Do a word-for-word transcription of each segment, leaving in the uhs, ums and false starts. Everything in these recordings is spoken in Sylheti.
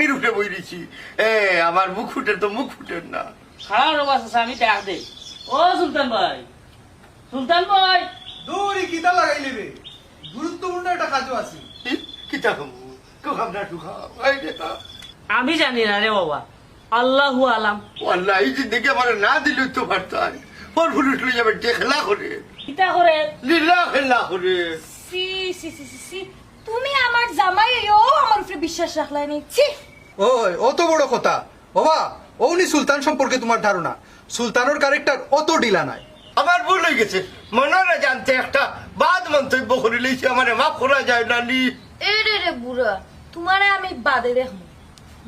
নিরূপে বই রইছি। এ, আমার বুক ফুটের তো মুখ ফুটের না। খাড়া রবা চাচা, আমি ডাক দেই। ও সুলতান ভাই, সুলতান ভাই। দৌড়ি কিতা লাগাইলে রে? গুরুত্বপূর্ণ একটা কাজও আছে। কি? কিতা খাবো? কেউ খাব না, একটু খাও। এই রে, খাও। আমি জানি না রে বাবা, আল্লাহু আলাম। ও আল্লাহ, এই জিন্দেগি আমার না দিলে তো পারতাম। পর পুরুষ লই যাবে, যে খেলা করে। কিতা করে? লীলা খেলা করে। সি, সি, সি, সি, সি। তুমি আমার জামাই অইয়াও আমার উপরে বিশ্বাস রাখলায় নি। ছি। ওই, অত বড় কথা। বাবা, অউ নি সুলতান সম্পর্কে তোমার ধারণা? সুলতানর ক্যারেক্টার অত ঢিলা নায়। আমার ভুল অই গেছে। মনরে জানতে একটা বাদ মন্তব্য করিলেইছি, আমারে মাফ করা যায় না নি। এ রে রে বুড়া, তোমারে আমি বাদে দেখমু।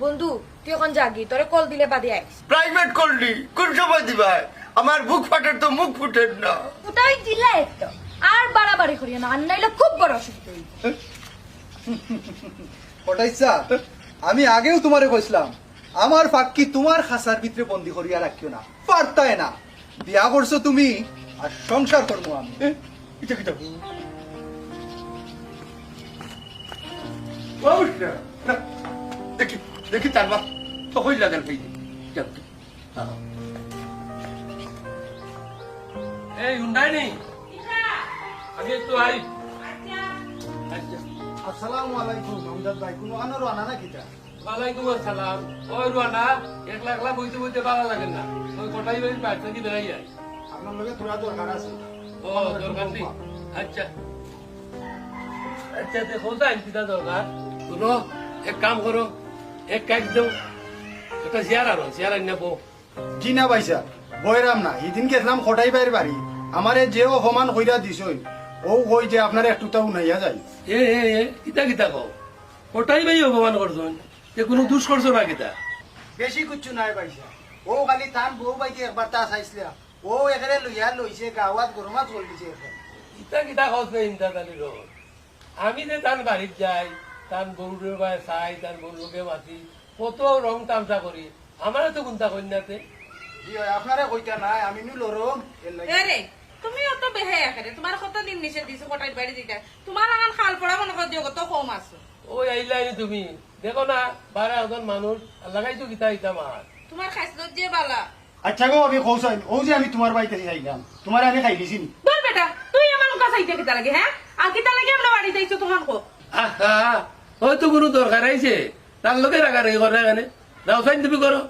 বন্ধু, তুই অখন যাগি, তোরে কল দিলে বাদে আইস। প্রাইভেট কল দি, কোন সময় দিবায়? আমার বুক ফাটের তো মুখ ফুটের না। ওটাই দিলা একটা। আর বাড়াবাড়ি করিও না, আর নাইলে খুব বড় অসুবিধা অইব। কটাই চাচা, আমি আগেও তোমারে কইছিলাম, আমার ফাক্কি তোমার খাঁচার ভিতরে বন্দি করিয়া রাখিও না, পারতায় না। বিয়া করছো তুমি, আর সংসার করমু আমি। এ, কিতা, কিতা? ও, উঠ না, না। দেখি, দেখি তার বাপ, তো কই লাগাল পেয়ে। যাও, যাও। এই, হুন্ডাই নি? আমি একটু আই। আচ্ছা। আসসালামু আলাইকুম, আমজাদ ভাই। কুনু কানো রওয়ানা না কিতা? ওয়ালাইকুম আসসালাম। ওই রুয়ানা, একলা একলা বইতে বইতে ভালা লাগে না। ওই কটাই বাড়ির বাইরে থাকি বেড়াই আই। আপনার লগে থুড়া দরকার আছে। ও, দরকার নি? আচ্ছা। আচ্ছা, তে কোথায় কিতা দরকার? হুনো, এক কাম করো, এক কাজ দেও, একটা চেয়ার আনো, চেয়ার আনি না বও। জি না ভাইসাব, বইরাম না। হিদিন গেছলাম কটাই ভাইর বাড়ি, আমারে যে অপমান কইরা দিছইন, অউ কই যে আপনারে একটুতা হুনাইয়া যাই। এ, এ, এ, কিতা কিতা কও? কটাই ভাই অপমান করছইন? তে কুনু দুষ করছো না কিতা? বেশি কিচ্ছু নাই ভাইসাব, অউ খালি তান বউ বাইতে একবারতা চাইছলা, অউ একেরে লইয়া লইছে, গাওয়াত গরমাত করি দিছে একেরে। ইতা কিতা কস বে ইমদাদ আলী রহমান? আমি যে তান বাড়িত যাই, তান বউর বায় চাই, তান বউর লগে মাতি, কত রং তামশা করি, আমারে তো কুন্তা কইন না তে। জি অয়, আপনারে কইতা নায়, আমি নু লরম, এর লাগি। এ রে, তুমি অত বেহায়া কেনে? তোমার কত দিন নিষেধ দিছি কটাই বাড়ি যাইতায়। তোমার লাখান খাল পড়া মনে কর যে কত কম আছো। ওই আইলায় নি তুমি, দেখো না, বারা একজন মানুষ, আর লাগাই তো কিতা ইতা মার। তোমার খাইছলত যে বালা। আচ্ছা গো, আমি কও চাইন, অউ যে আমি তোমার বাড়িত আইলাম, তোমারে আমি খাইলিছি নি? ধুর বেটা, তুই আমার মুখা চাইতে কিতা লাগে, হে? আর কিতা লাগে আমরার বাড়িত আইছো তখন কও? আহা, অয়তো কুনু দরকার আইছে, তার লগে রাগারাগি কররায় কেনে? যাও চাইন তুমি করো।